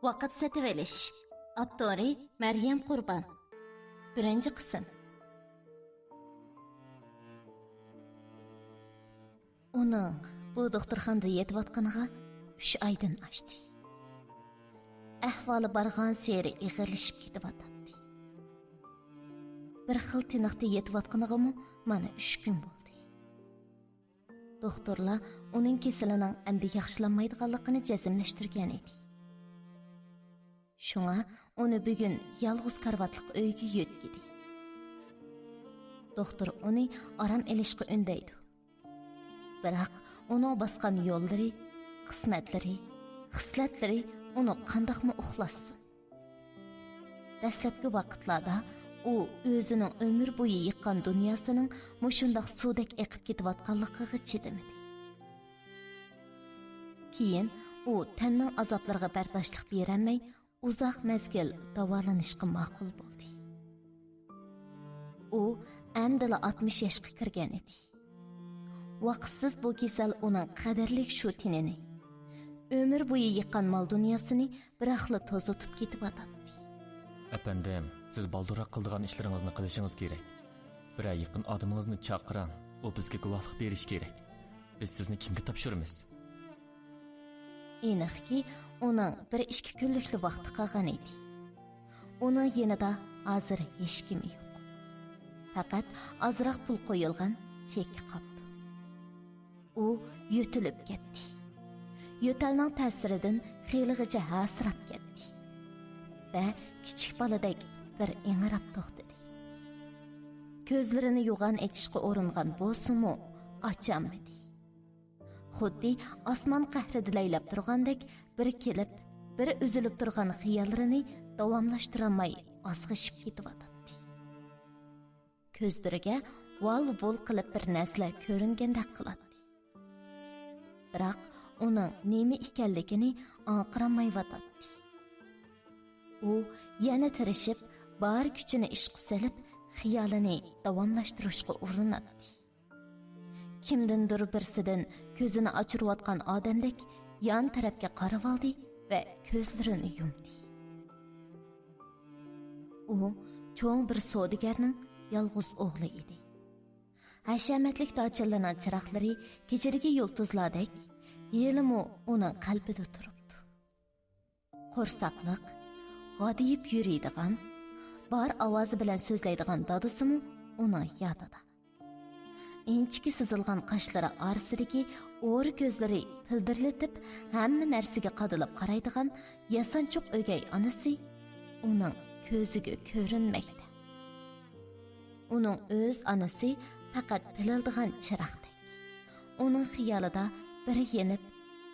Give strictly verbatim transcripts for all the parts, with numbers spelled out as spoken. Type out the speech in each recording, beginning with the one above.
ۋاقىت سېتىۋېلىش. ئاپتورى مەريەم قۇربان. بىرىنچى قىسىم. ئۇنىڭ بۇ دوختۇرخانىدا يېتىۋاتقىنىغا ئۈچ ئايدىن ئاشتى. ئەھۋالى بارغانسېرى ئېغىرلىشىپ كېتىۋاتاتتى. بىر خىل تىنىقتا يېتىۋاتقىنىغىمۇ مانا ئۈچ كۈن بولدى. دوختۇرلار ئۇنىڭ كېسىلىنىڭ ئەمدى ياخشىلانمايدىغانلىقىنى جەزملەشتۈرگەن ئىدى. شۇڭا ئۇنى بۈگۈن يالغۇز كارىۋاتلىق ئۆيگە يۆتكىدى. دوختۇر ئۇنى ئارام ئېلىشقا ئۈندەيدۇ. بىراق ئۇنىڭ باسقان يوللىرى، قىسمەتلىرى، خىسلەتلىرى ئۇنى قانداقمۇ ئۇخلاتسۇن؟ دەسلەپكى ۋاقىتلاردا ئۇ ئۆزىنىڭ ئۆمۈر بويى يىغقان دۇنياسىنىڭ مۇشۇنداق سۇدەك ئېقىپ كېتىۋاتقانلىقىغا چىدىمىدى. كېيىن ئۇ تەننىڭ ئازابلىرىغا بەرداشلىق بېرەلمەي، ئۇزاق مەزگىل داۋالىنىشقا ماقۇل بولدى. ئۇ ئەمدىلا ئاتمىش ياشقا كىرگەن ئىدى. ۋاقىتسىز بۇ كېسەل ئۇنىڭ قەدىرلىك شۇ تېنىنى، ئۆمۈر بويى يىغقان مال-دۇنياسىنى بىراقلا توزۇتۇپ كېتىۋاتاتتى. ئەپەندىم، سىز بالدۇرراق قىلىدىغان ئىشلىرىڭىزنى قىلىشىڭىز كېرەك. بىرەر يېقىن ئادىمىڭىزنى چاقىرىڭ، ئۇ بىزگە گۇۋاھلىق بېرىشى كېرەك. بىز سىزنى كىمگە تاپشۇرىمىز؟ ئېنىقكى، ئۇنىڭ بىر ئىككى كۈنلۈكلا ۋاقتى قالغان ئىدى. ئۇنىڭ يېنىدا ھازىر ھېچكىمى يوق. پەقەت ئازراق پۇل قويۇلغان چېكى قاپتۇ. ئۇ يۆتىلىپ كەتتى. يۆتەلنىڭ تەسىرىدىن خېلىغىچە ھاسىراپ كەتتى ۋە كىچىك بالىدەك بىر ئىڭراپ توختىدى. كۆزلىرىنى يوغان ئېچىشقا ئۇرۇنغان بولسىمۇ، ئاچالمىدى. خۇددى ئاسمان قەھرىدە لەيلەپ تۇرغاندەك، بىر كېلىپ، بىر ئۈزۈلۈپ تۇرغان خىياللىرىنى داۋاملاشتۇرالماي ئازغىشىپ كېتىۋاتاتتى. كۆزلىرىگە ۋال-ۋۇل قىلىپ بىر نەرسىلەر كۆرۈنگەندەك قىلاتتى. بىراق ئۇنىڭ نېمە ئىكەنلىكىنى ئاڭقىرالمايۋاتاتتى. ئۇ يەنە تىرىشىپ، بار كۈچىنى ئىشقا سېلىپ، خىيالىنى داۋاملاشتۇرۇشقا ئۇرۇناتتى. كىمدىندۇر بىرسىدىن كۆزىنى ئاچۇرۇۋاتقان ئادەمدەك يان تەرەپكە قارىۋالدى ۋە كۆزلىرىنى يۇمدى. ئۇ چوڭ بىر سودىگەرنىڭ يالغۇز ئوغلى ئىدى. ھەشەمەتلىك داچىلىرىنىڭ چىراغلىرى كېچىدىكى يۇلتۇزلاردەك ھېلىمۇ ئۇنىڭ قەلبىدە تۇرۇپتۇ. قورساقلىق، غادىيىپ يۈرىدىغان، بار ئاۋازى بىلەن سۆزلەيدىغان دادىسىمۇ ئۇنىڭ يادىدا. ئىنچىكە سىزىلغان قاشلىرى ئارىسىدىكى ئورا كۆزلىرى پىلدىرلىتىپ، ھەممە نەرسىگە قادىلاپ قارايدىغان ياسانچۇق ئۆگەي ئانىسى ئۇنىڭ كۆزىگە كۆرۈنمەكتە. ئۇنىڭ ئۆز ئانىسى پەقەت پىلىلدىغان چىراغدەك. ئۇنىڭ خىيالىدا بىر يېنىپ،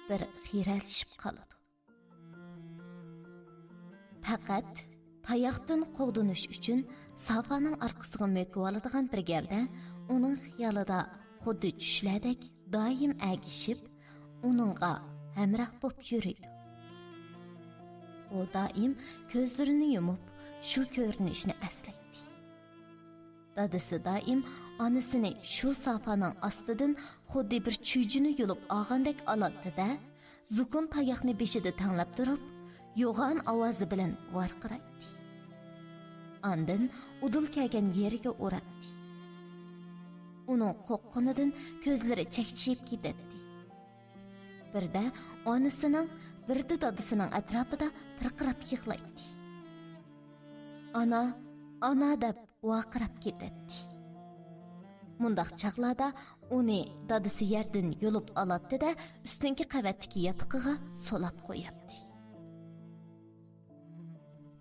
بىر خىرەلىشىپ قالىدۇ. پەقەت تاياقتىن قوغدىنىش ئۈچۈن سافانىڭ ئارقىسىغا مۆكۈۋالىدىغان بىر گەۋدە ئۇنىڭ خىيالىدا خۇددى چۈشلەردەك دائىم ئەگىشىپ، ئۇنىڭغا ھەمراھ بولۇپ يۈرىدۇ. ئۇ دائىم كۆزلىرىنى يۇمۇپ، شۇ كۆرۈنۈشنى ئەسلەيتتى. دادىسى دائىم ئانىسىنى شۇ سافانىڭ ئاستىدىن خۇددى بىر چۈجىنى يۇلۇپ ئالغاندەك ئالاتتى-دە، زۇكۇن تاياقنى بېشىدا تەڭلەپ تۇرۇپ، يوغان ئاۋازى بىلەن ۋارقىرايتتى. ئاندىن ئۇدۇل كەلگەن يېرىگە ئۇراتتى. ئۇنىڭ قورققىنىدىن كۆزلىرى چەكچىيىپ كېتەتتى. بىردە ئانىسىنىڭ، بىردە دادىسىنىڭ ئەتراپىدا پىرقىراپ يىغلايتتى. «ئانا، ئانا!» دەپ ۋارقىراپ كېتەتتى. مۇنداق چاغلاردا ئۇنى دادىسى يەردىن يۇلۇپ ئالاتتى-دە، ئۈستۈنكى قەۋەتتىكى ياتىقىغا سولاپ قوياتتى.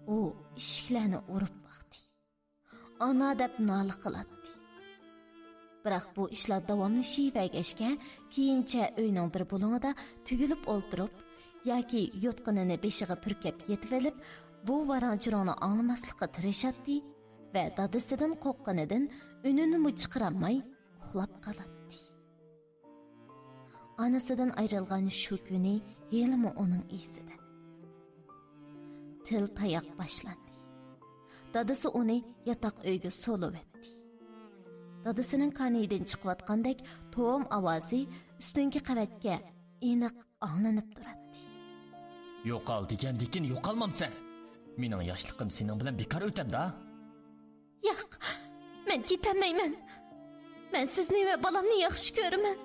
ئۇ ئىشىكلەرنى ئۇرۇپ باقتى. «ئانا!» دەپ نالە قىلاتتى. بىراق بۇ ئىشلار داۋاملىشىۋەرگەچكە، كېيىنچە ئۆينىڭ بىر بۇلۇڭىدا تۈگۈلۈپ ئولتۇرۇپ ياكى يوتقىنىنى بېشىغا پۈركەپ يېتىۋېلىپ، بۇ ۋاراڭ-چۇرۇڭنى ئاڭلىماسلىققا تىرىشاتتى ۋە دادىسىدىن قورققىنىدىن ئۈنىنىمۇ چىقىرالماي ئۇخلاپ قالاتتى. ئانىسىدىن ئايرىلغان شۇ كۈنى ھېلىمۇ ئۇنىڭ ئېسىدە. تىل تاياق باشلاندى. دادىسى ئۇنى ياتاق ئۆيگە سولىۋەتتى. دادىسىنىڭ كانىيىدىن چىقىۋاتقاندەك توۋۇم ئاۋازى ئۈستۈنكى قەۋەتكە ئېنىق ئاڭلىنىپ تۇراتتى. يوقال دېگەندىكىن يوقالمامسەن؟ مېنىڭ ياشلىقىم سېنىڭ بىلەن بىكار ئۆتەمدا؟ ياق، مەن كېتەلمەيمەن. مەن سىزنى ۋە بالامنى ياخشى كۆرىمەن.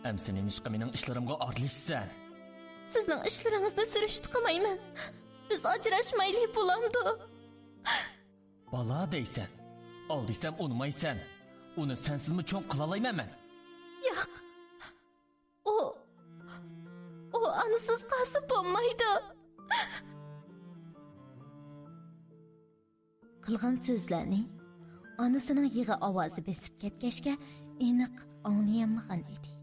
ئەمسە نېمىشقا مېنىڭ ئىشلىرىمغا ئارىلىشىسەن؟ سىزنىڭ ئىشلىرىڭىزنى سۈرۈشتە قىلمايمەن. بىز ئاجراشمايلى بولامدۇ؟ بالا دەيسەن. ئال دېسەم ئۇنىمايسەن. ئۇنى سەنسىزمۇ چوڭ قىلالايمەن مەن. ياق. ئۇ، ئۇ ئانىسىز قالسا بولمايدۇ. قىلغان سۆزلەرنى ئانىسىنىڭ يىغا ئاۋازى بېسىپ كەتكەچكە ئېنىق ئاڭلىيالمىغان ئىدى.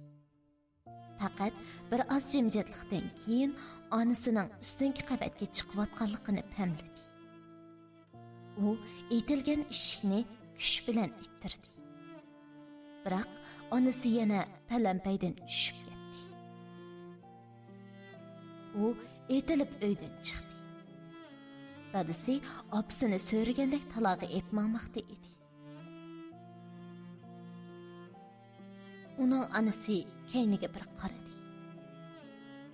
پەقەت بىر ئاز جىمجىتلىقتىن كېيىن ئانىسىنىڭ ئۈستۈنكى قەۋەتكە چىقىۋاتقانلىقىنى پەملىدى. ئۇ ئېتىلگەن ئىشىكنى كۈچ بىلەن ئىتتىردى. بىراق ئانىسى يەنە پەلەمپەيدىن چۈشۈپ كەتتى. ئۇ ئېتىلىپ ئۆيدىن چىقتى. دادىسى ئاپىسىنى سۆرىگەندەك تالاغا ئېلىپ ماڭماقتا ئىدى. ئۇنىڭ ئانىسى كەينىگە بىر قارىدى.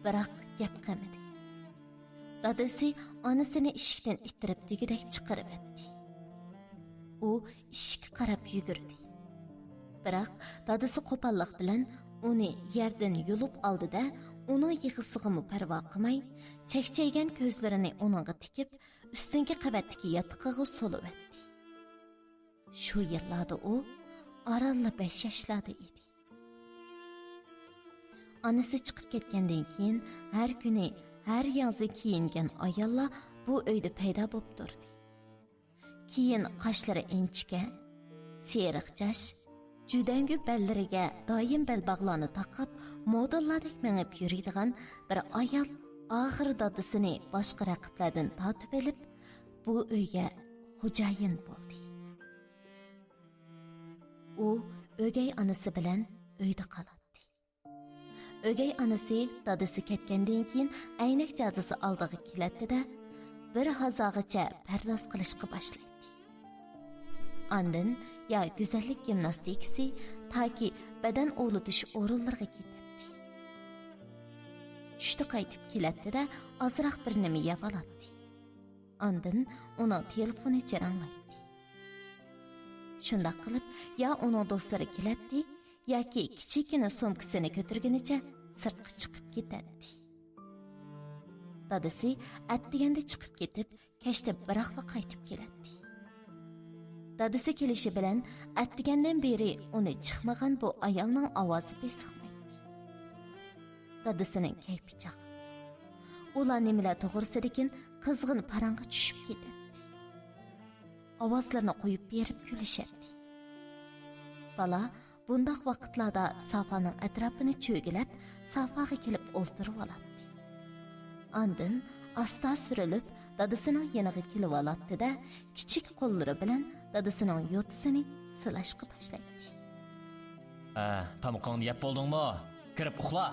بىراق گەپ قىلمىدى. دادىسى ئانىسىنى ئىشىكتىن ئىتتىرىپ دېگۈدەك چىقىرىۋەتتى. ئۇ ئىشىككە قاراپ يۈگۈردى. بىراق دادىسى قوپاللىق بىلەن ئۇنى يەردىن يۇلۇپ ئالدى-دە، ئۇنىڭ يىغىسىغىمۇ پەرۋا قىلماي، چەكچەيگەن كۆزلىرىنى ئۇنىڭغا تىكىپ، ئۈستۈنكى قەۋەتتىكى ياتىقىغا سولىۋەتتى. شۇ يىللاردا ئۇ ئارانلا بەش ياشلاردا ئىدى. ئانىسى چىقىپ كەتكەندىن كېيىن ھەر كۈنى ھەر ياڭزا كىيىنگەن ئاياللار بۇ ئۆيدە پەيدا بولۇپ تۇردى. كېيىن قاشلىرى ئىنچىكە، سېرىق چاچ، جۈدەڭگۈ بەللىرىگە دائىم بەلباغلارنى تاقاپ، مودېللاردەك مېڭىپ يۈرىدىغان بىر ئايال ئاخىر دادىسىنى باشقا رەقىبلەردىن تارتىۋېلىپ، بۇ ئۆيگە خوجايىن بولدى. ئۇ ئۆگەي ئانىسى بىلەن ئۆيدە قالاتتى. ئۆگەي ئانىسى دادىسى كەتكەندىن كېيىن ئەينەك جازىسى ئالدىغا كېلەتتى-دە، بىر ھازاغىچە پەرداز قىلىشقا باشلايتتى. ئاندىن يا گۈزەللىك گىمناستىكىسى تاكى بەدەن ئۇۋۇلىتىش ئورۇنلىرىغا كېتەتتى. چۈشتە قايتىپ كېلەتتى-دە، ئازراق بىر نېمە يەۋالاتتى. ئاندىن ئۇنىڭ تېلېفونى جاراڭلايتتى. شۇنداق قىلىپ، يا ئۇنىڭ دوستلىرى كېلەتتى، ياكى كىچىككىنە سومكىسىنى كۆتۈرگىنىچە سىرتقا چىقىپ كېتەتتى. دادىسى ئەتىگەندە چىقىپ كېتىپ، كەچتە بىراقلا قايتىپ كېلەتتى. دادىسى كېلىشى بىلەن ئەتىگەندىن بېرى ئۇنى چىقمىغان بۇ ئايالنىڭ ئاۋازى بېسىقمايتتى. دادىسىنىڭ كەيپى چاغ. ئۇلار نېمىلەر توغرىسىدىكىن قىزغىن پاراڭغا چۈشۈپ كېتەتتى. ئاۋازلىرىنى قويۇپ بېرىپ كۈلۈشەتتى. بالا بۇنداق ۋاقىتلاردا سافانىڭ ئەتراپىنى چۆگىلەپ، سافاغا كېلىپ ئولتۇرۇۋالاتتى. ئاندىن ئاستا سۈرۈلۈپ، دادىسىنىڭ يېنىغا كېلىۋالاتتى-دە، كىچىك قوللىرى بىلەن دادىسىنىڭ يوتىسىنى سىلاشقا باشلايتتى. ھە، تامىقىڭنى يەپ بولدۇڭمۇ؟ كىرىپ ئۇخلا!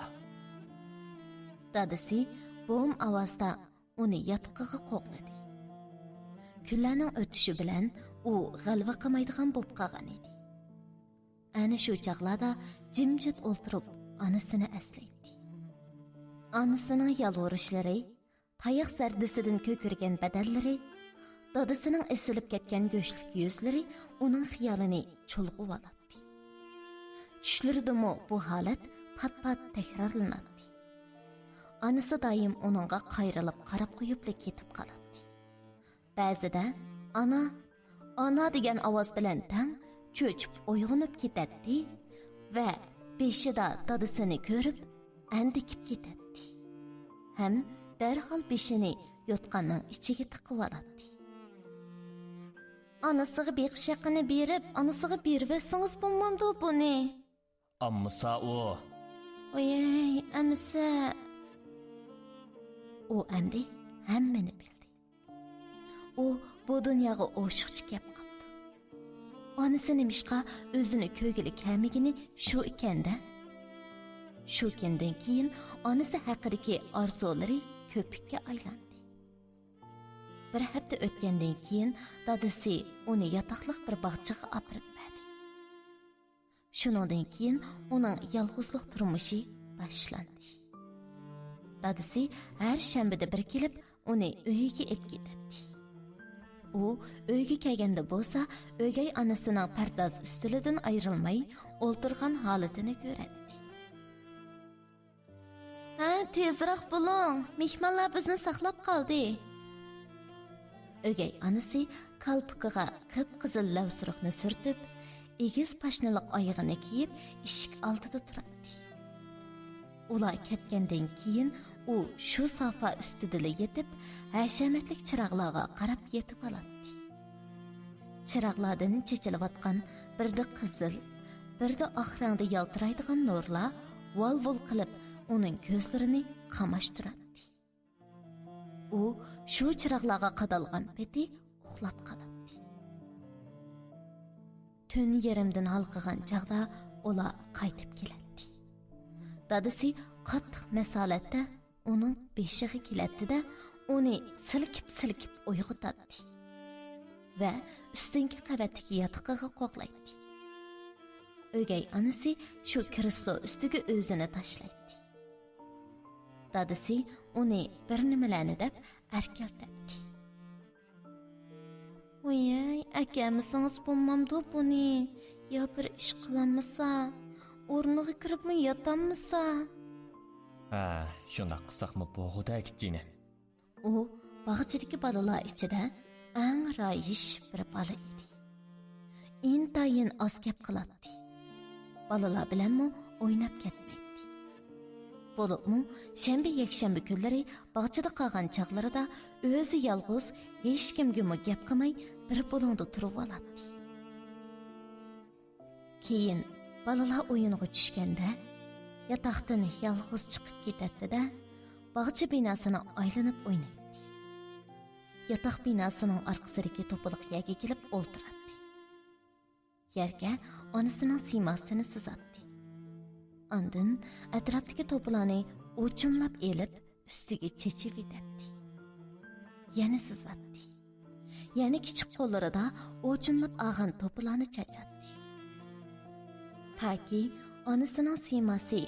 دادىسى بوم ئاۋازدا ئۇنى ياتىقىغا قوغلىدى. كۈنلەرنىڭ ئۆتۈشى بىلەن ئۇ غەلۋە قىلمايدىغان بولۇپ قالغان ئىدى. ئەنە شۇ چاغلاردا جىمجىت ئولتۇرۇپ ئانىسىنى ئەسلەيتتى. ئانىسىنىڭ يالۋۇرۇشلىرى، تاياق زەردىسىدىن كۆكىرىگەن بەدەنلىرى، دادىسىنىڭ ئېسىلىپ كەتكەن گۆشلۈك يۈزلىرى ئۇنىڭ خىيالىنى چۇلغىۋالاتتى. چۈشلىرىدىمۇ بۇ ھالەت پات-پات تەكرارلىناتتى. ئانىسى دائىم ئۇنىڭغا قايرىلىپ قاراپ قويۇپلا كېتىپ قالاتتى. بەزىدە «ئانا، ئانا» دېگەن ئاۋاز بىلەن تەڭ چۆچۈپ ئويغىنىپ كېتەتتى ۋە بېشىدا دادىسىنى كۆرۈپ ئەندىكىپ كېتەتتى ھەم دەرھال بېشىنى يوتقاننىڭ ئىچىگە تىقىۋالاتتى. ئانىسىغا بېقىش ھەققىنى بېرىپ، ئانىسىغا بېرىۋەتسىڭىز بولمامدۇ بۇنى؟ ئاممىسا ئۇ. ۋايەي، ئەمىسە. ئۇ ئەمدى ھەممىنى بىلدى. ئۇ بۇ دۇنياغا ئوشۇقچە كەپ قاپتۇ. ئانىسى نېمىشقا ئۆزىنى كۆرگىلى كەلمىگىنى شۇ ئىكەن-دە. شۇ كۈندىن كېيىن ئانىسى ھەققىدىكى ئارزۇلىرى كۆپۈككە ئايلاندى. بىر ھەپتە ئۆتكەندىن كېيىن دادىسى ئۇنى ياتاقلىق بىر باغچىغا ئاپىرىپ بەردى. شۇنىڭدىن كېيىن ئۇنىڭ يالغۇزلۇق تۇرمۇشى باشلاندى. دادىسى ھەر شەنبىدە بىر كېلىپ، ئۇنى ئۆيىگە ئېلىپ كېتەتتى. ئۇ ئۆيگە كەلگەندە بولسا، ئۆگەي ئانىسىنىڭ پەرداز ئۈستىلىدىن ئايرىلماي ئولتۇرغان ھالىتىنى كۆرەتتى. ھە، تېزراق بولۇڭ، مېھمانلار بىزنى ساقلاپ قالدى. ئۆگەي ئانىسى كالپۇكىغا قىپقىزىل لەۋسۇرۇقنى سۈرتۈپ، ئېگىز پاشنىلىق ئايىغىنى كىيىپ، ئىشىك ئالدىدا تۇراتتى. ئۇلار كەتكەندىن كېيىن ئۇ شۇ سافا ئۈستىدىلا يېتىپ، ھەشەمەتلىك چىراغلارغا قاراپ يېتىۋالاتتى. چىراغلاردىن چېچىلىۋاتقان بىردە قىزىل، بىردە ئاق رەڭدە يالتىرايدىغان نۇرلار ۋال-ۋۇل قىلىپ ئۇنىڭ كۆزلىرىنى قاماشتۇراتتى. ئۇ شۇ چىراغلارغا قادالغان پېتى ئۇخلاپ قالاتتى. تۈن يېرىمدىن ھالقىغان چاغدا ئۇلار قايتىپ كېلەتتى. دادىسى قاتتىق مەسالەتتە ئۇنىڭ بېشىغا كېلەتتى-دە، ئۇنى سىلكىپ-سىلكىپ ئويغىتاتتى ۋە ئۈستۈنكى قەۋەتتىكى ياتىقىغا قوغلايتتى. ئۆگەي ئانىسى شۇ كرېسلو ئۈستىگە ئۆزىنى تاشلايتتى. دادىسى ئۇنى بىر نېمىلەرنى دەپ ئەركىلىتەتتى. ۋوي-ئەي، ئەكەلمىسىڭىز بولمامدۇ بۇنى؟ يا بىر ئىش قىلالمىسا، ئورنىغا كىرىپمۇ ياتالمىسا؟ ھە، شۇنداق قىلساقمۇ بولغۇدەك، جېنىم. ئۇ باغچىدىكى بالىلار ئىچىدە ئەڭ رايىش بىر بالا ئىدى. ئىنتايىن ئاز گەپ قىلاتتى. بالىلار بىلەنمۇ ئويناپ كەتمەيتتى. بولۇپمۇ شەنبە، يەكشەنبە كۈنلىرى باغچىدا قالغان چاغلىرىدا ئۆزى يالغۇز، ھېچكىمگىمۇ گەپ قىلماي بىر بۇلۇڭدا تۇرۇۋالاتتى. كېيىن بالىلار ئويۇنغا چۈشكەندە، ياتاقتىن يالغۇز چىقىپ كېتەتتى-دە، باغچە بىناسىنى ئايلىنىپ ئوينايتتى. ياتاق بىناسىنىڭ ئارقىسىدىكى توپىلىق يەرگە كېلىپ ئولتۇراتتى. يەرگە ئانىسىنىڭ سىيماسىنى سىزاتتى. ئاندىن ئەتراپتىكى توپىلارنى ئوچۇملاپ ئېلىپ، ئۈستىگە چېچىۋېتەتتى. يەنە سىزاتتى. يەنە كىچىك قوللىرىدا ئوچۇملاپ ئالغان توپىلارنى چاچاتتى. تاكى ئانىسىنىڭ سىيماسى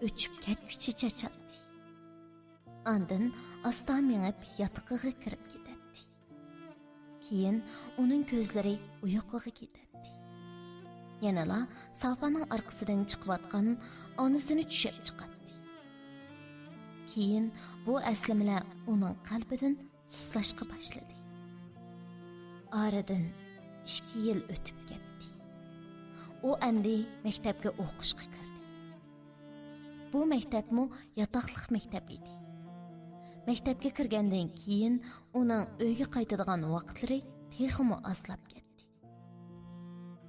ئۆچۈپ كەتكۈچە چاچاتتى. ئاندىن ئاستا مېڭىپ ياتىقىغا كىرىپ كېتەتتى. كېيىن ئۇنىڭ كۆزلىرى ئۇيقۇغا كېتەتتى. يەنىلا سافانىڭ ئارقىسىدىن چىقىۋاتقان ئانىسىنى چۈشەپ چىقاتتى. كېيىن بۇ ئەسلىمىلەر ئۇنىڭ قەلبىدىن سۇسلاشقا باشلىدى. ئارىدىن ئىككى يىل ئۆتۈپ كەتتى. ئۇ ئەمدى مەكتەپكە ئوقۇشقا كىردى. بۇ مەكتەپمۇ ياتاقلىق مەكتەپ ئىدى. مەكتەپكە كىرگەندىن كېيىن ئۇنىڭ ئۆيگە قايتىدىغان ۋاقىتلىرى تېخىمۇ ئازلاپ كەتتى.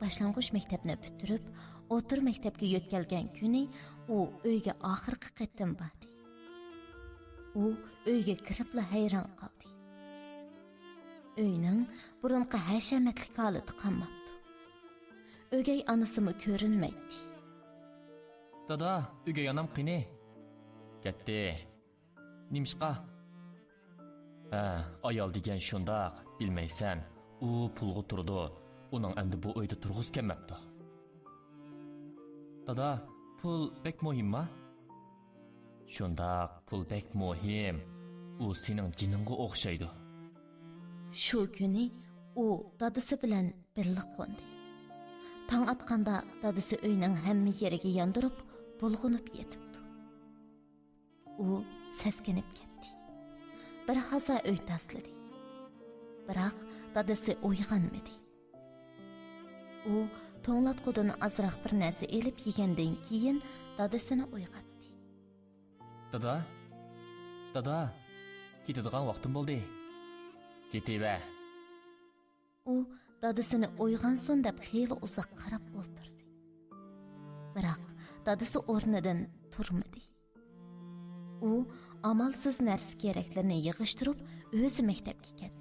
باشلانغۇچ مەكتەپنى پۈتتۈرۈپ، ئوتتۇرا مەكتەپكە يۆتكەلگەن كۈنى ئۇ ئۆيگە ئاخىرقى قېتىم باردى. ئۇ ئۆيگە كىرىپلا ھەيران قالدى. ئۆينىڭ بۇرۇنقى ھەشەمەتلىك ھالىتى قالماپتۇ. ئۆگەي ئانىسىمۇ كۆرۈنمەيتتى. دادا، ئۆگەي ئانام قېنى؟ كەتتى. نېمىشقا؟ ھە، ئايال دېگەن شۇنداق، بىلمەيسەن. ئۇ پۇلغا تۇرىدۇ. ئۇنىڭ ئەمدى بۇ ئۆيدە تۇرغۇسى كەلمەپتۇ. دادا، پۇل بەك مۇھىمما؟ شۇنداق، پۇل بەك مۇھىم. ئۇ سېنىڭ جېنىڭغا ئوخشايدۇ. شۇ كۈنى ئۇ دادىسى بىلەن بىللە قوندى. تاڭ ئاتقاندا دادىسى ئۆينىڭ ھەممە يېرىگە ياندۇرۇپ، بۇلغىنىپ يېتىپتۇ. ئۇ سەسكىنىپ كەتتى. بىر ھازا ئۆي تازىلىدى. بىراق دادىسى ئويغانمىدى. ئۇ توڭلاتقۇدىن ئازراق بىر نەرسە ئېلىپ يېگەندىن كېيىن دادىسىنى ئويغاتتى. دادا، دادا، كېتىدىغان ۋاقتىم بولدى. كېتىۋەر. ئۇ دادىسىنى ئويغانسۇن دەپ خېلى ئۇزاق قاراپ ئولتۇردى. بىراق دادىسى ئورنىدىن تۇرمىدى. ئۇ ئامالسىز نەرسە-كېرەكلىرىنى يىغىشتۇرۇپ، ئۆزى مەكتەپكە كەتتى.